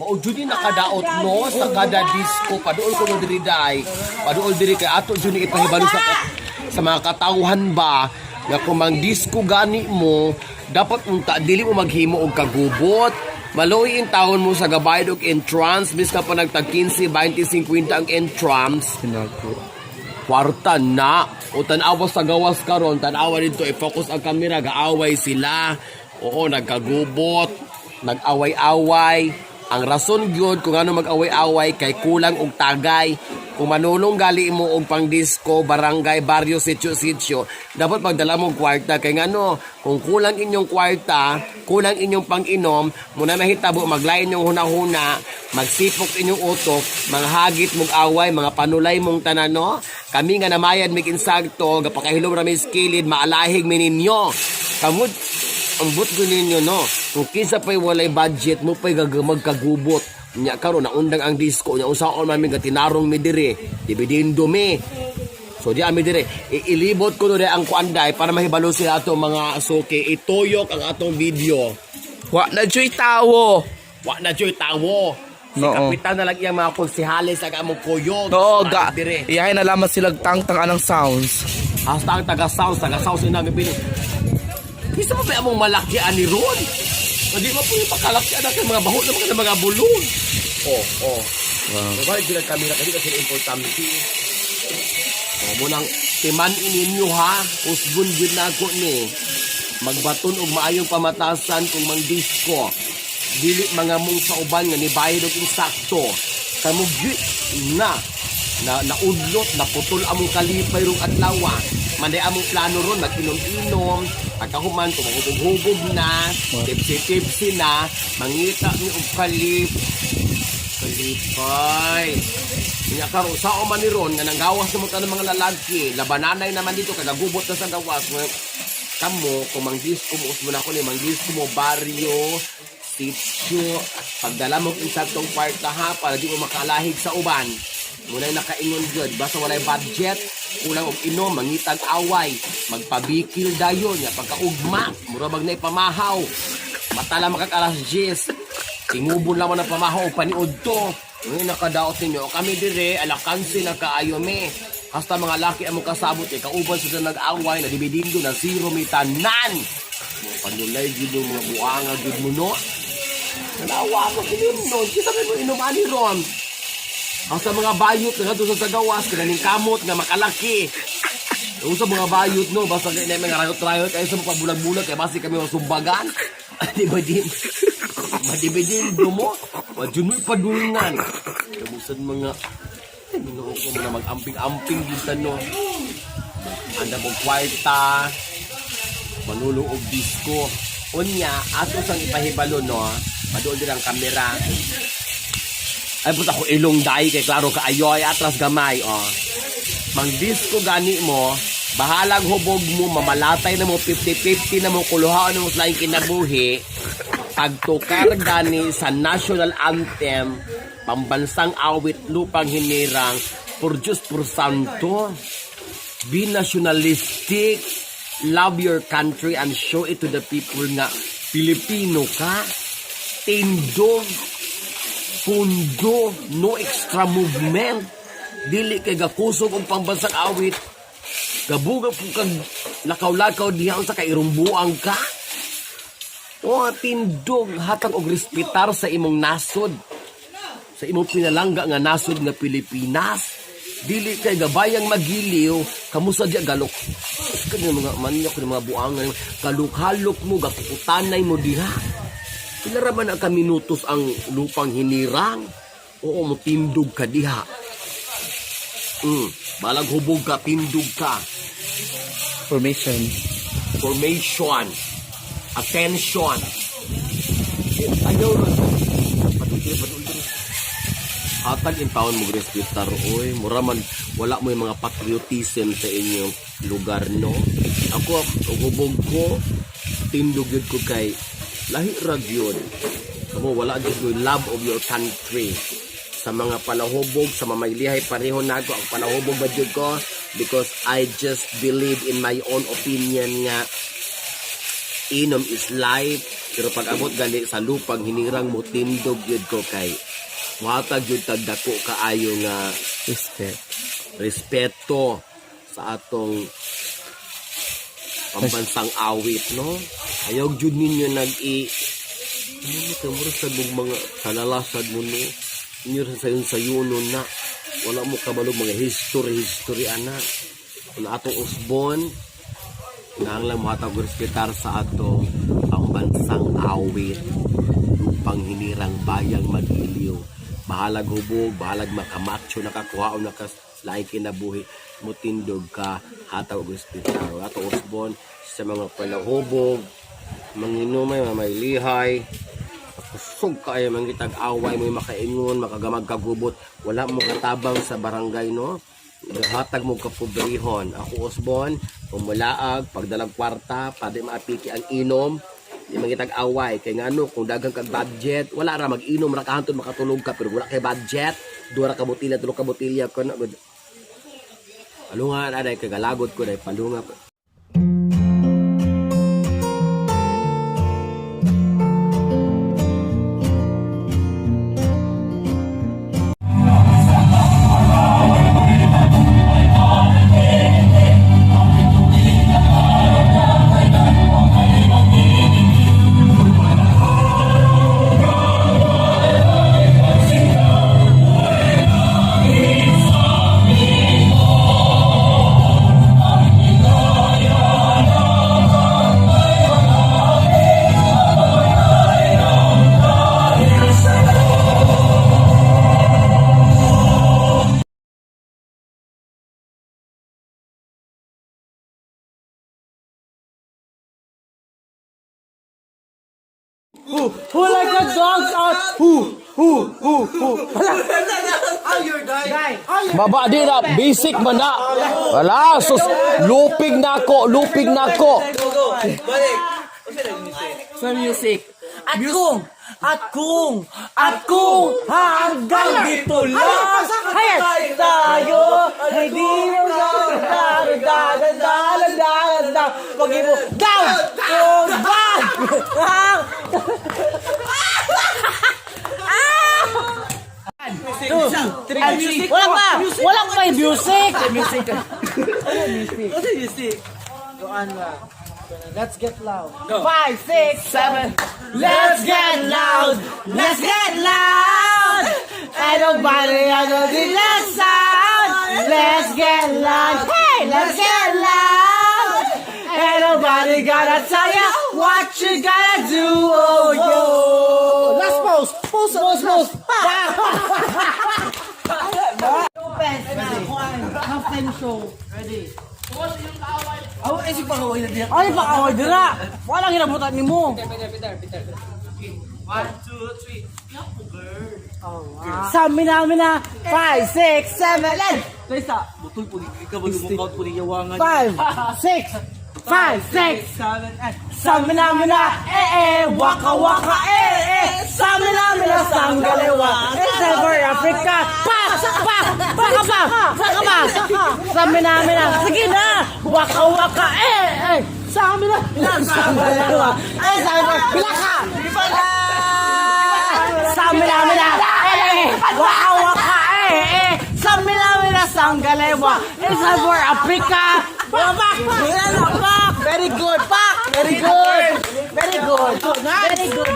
Mao jud ni nakadaot, no, sa kada disco. Paduol ko no diri day. Paduol diri kay ato jud ni ipahibalo sa mga katawhan ba nga kung mang disco gani mo, dapat unta dili mo maghimo og kagubot. Maluoy in taon mo sa gabayad og entrance, bis ka pa nagtag 15, 20, 50 ang entrance. Sinago. Kwarta na. O tan-awa sa gawas karon, tan-awa dito, i-focus ang kamera, gaaway sila. Oo, nagkagubot, nag-away-away. Ang rason gyud kung ano mag-away-away kay kulang og tagay. Kung manulong gali mo og pang disco, barangay, baryo, sityo-sityo, dapat magdala mo og kwarta kay ngano, kung kulang inyong kwarta, kulang inyong pang-inom, muna mahitabo maglain yung hunahuna, magsipok inyong utok, manghagit mong away, mga panulay mong tanan, no? Kami nga namayad mig insakto, gapakahilom ra mi sa kilid, maalahig mi ninyo. Kamud ambot ko ninyo, no. Kung kinsa pa'y walay budget mo pa'y magkagubot. Nya karon naundang ang disco nya, unsaon man mi nga tinarong mi diri. Dibidindo mi. So di ami dire, iilibot ko no ang kuanday para mahibalo sila ato mga suki. Ituyok ang atong video. Wa na joy tawo. Wa na joy tawo. Si Oo. kapitan na lang iyang mga konsehales ang among kuyog. Oo, ga. Dire. Iyahay na lamang silang tangtang anang sounds. Hasta ang taga-sounds, taga-sounds na nagabili. Kisa mo ba among malaki ani ron? Hindi mo po yung pakalaki anak yung mga baho na mga bulong. Oh. Wow. Wow. Ba ang kamera kasi kasi importante. Oh, munang timan ininyo ha. Usbon gyud na ako ni. Magbaton og maayong pamatasan kung mang disco. Dili mga mong sa uban nga nibayad og insakto. Kamo gyud na na naudlot, naputol among kalipay rong adlaw. Manday among plano ron mag-inom-inom, pagkahuman kumahubog-hubog na, tipsi-tipsi na, mangita ni og kalipay. Nya karon sao man ni ron nga nanggawas na mo tanang mga lalaki, labananay naman dito kay nagubot na sa gawas. Nga, kamo kung mangdisco mo, usmo na ako ni mangdisco mo baryo, sityo, pagdala mo insaktong kwarta ha para di mo makalahig sa uban. Muna'y nakaingon gyud, basta walay budget, kulang og inom, mangitag away, magpabikil dayon, nya pagkaugma, mura bag na ipamahaw. Matala makag alas 10. Tingubon lang ang pamahaw paniud to. Ngayon nakadaot ninyo. Kami dire, alakansi na kaayo me. Hasta mga laki among kasabot eh, kauban sa nag-away, na dibidindo na zero mi tanan. Mga panulay gid mo, mga buanga gid mo, no. Nalawa ko kilim nun. Kita mo inom ani ron. Hasta mga bayot na sa sagawas, kinaning kamot nga makalaki. Yung sa mga bayot, no, basta kay na mga rayot-rayot kay sa mga pabulag-bulag kay basi kami masumbagan. Di ba din? Madibidin mo. Wadyo mo'y padulngan. Kamusan mga ay, ginoo ko mo na mag-amping-amping din no. Anda mong kwarta, manulong og disco. Unya, ato sang ipahibalo, no. Paduol din ang kamera. Ay, puta ko ilong dai kay klaro ka ayoy atras gamay, oh. Mang disco gani mo, bahalag hubog mo, mamalatay na mo, 50-50 na mo, kuluhaan na mo sa laing kinabuhi. Pagtukar gani sa national anthem, pambansang awit lupang hinirang, por Diyos por Santo, be nationalistic, love your country and show it to the people nga Pilipino ka, tindog, pundo, no extra movement. Dili kay gakusog og pambansang awit. Gabuga po kag lakaw-lakaw diha sa kairumbuang ka. O tindog, hatag og respetar sa imong nasod. Sa imong pinalangga nga nasod nga Pilipinas. Dili kay gabayang magiliw, kamusa diya galok. Kani mga manyak ni mga buangan, galuk-halok mo, gakukutanay mo diha. Pila ra man ang kaminutos ang lupang hinirang? Oo, mo tindog ka diha. Balag hubog ka, tindog ka. Formation. Formation. Attention. Ayaw ra. Padulgre, padulgre. Hatag in taon mo respetar, oy. Mura man, wala mo yung mga patriotism sa inyong lugar, no? Ako, og hubog ko, tindog yun ko kay lahi ra gyud. Kamo wala gyud ko love of your country. Sa mga palahubog, sa mamaglihay pareho nako ang palahubog ba gyud ko because I just believe in my own opinion nga Inom is life, pero pag abot gali sa lupang hinirang mo tindog yun ko kay watag yun tag dako kaayo nga Respect. respeto sa atong pambansang awit, no? Ayaw jud ninyo nag-i ano ka mura sa mong mga kalalasad mo, no? Inyo sa sayon sayunon na wala mo kabalo mga history history ana. Kung atong usbon, nanglang mohatag og respetar sa atong pambansang awit, lupang hinirang bayang magiliw. Bahalag hubog, bahalag makamatcho, nakakuha o nakaslaing kinabuhi, mutindog ka, hatag og respetar. Ato usbon sa mga palahubog, manginumay, mamailihay, kusog kaayo mangitag away mo makaingon, makagamag kagubot, wala mo katabang sa barangay, no? Hatag mo kapobrehon. Ako usbon, pumulaag, pagdalag kwarta, pwede maapiki ang inom, di mangitag away. Kay ngano, kung daghang kag budget, wala ra mag-inom ra kahantod makatulog ka, pero wala kay budget, duha ra ka botilya, tulo ka botilya, kuno gud. Palungan, aday, kagalagot ko, day, palunga. Who like the dogs out? Who? Baba di na, basic man na. Wala, sus, lupig na ako, lupig na ako. Sa music. At kung hanggang dito lang tayo, hindi mo down, down, down, down, down, pag mo, down, down, down, Wala pa! Wala pa yung music! Music. Ano music? Let's get loud. 5, 6, 7. Let's get loud. Let's get loud. Ain't nobody gonna do that sound. Let's get loud. Hey, let's get loud. Ain't nobody gonna tell you what you gotta do. Oh, yo. Last pose. Pose, pose, pose. Halftime show. Ready. Ay, pakaway dira. Walang hinabutan nimo. Peter, Peter, Peter. 1, 2, 3. Sa mina mina 5 6 7 8. Butol po, ikaw ba lumukaut po niya wangan? 5 6 5 6 7 8. Sa mina mina eh eh waka waka eh eh. Sa mina mina sanggalewa. It's for Africa. Pa pa pa ka pa pa ka pa. Sa mina mina sige na. Waka waka eh eh. Sa mina mina sanggalewa. Eh sa pila ka. Sa mina mina eh eh. Waka waka eh eh. Sa mina mina sanggalewa. It's for Africa. Pak! Pak! Very good! Pak! Very good! Very good! Very good!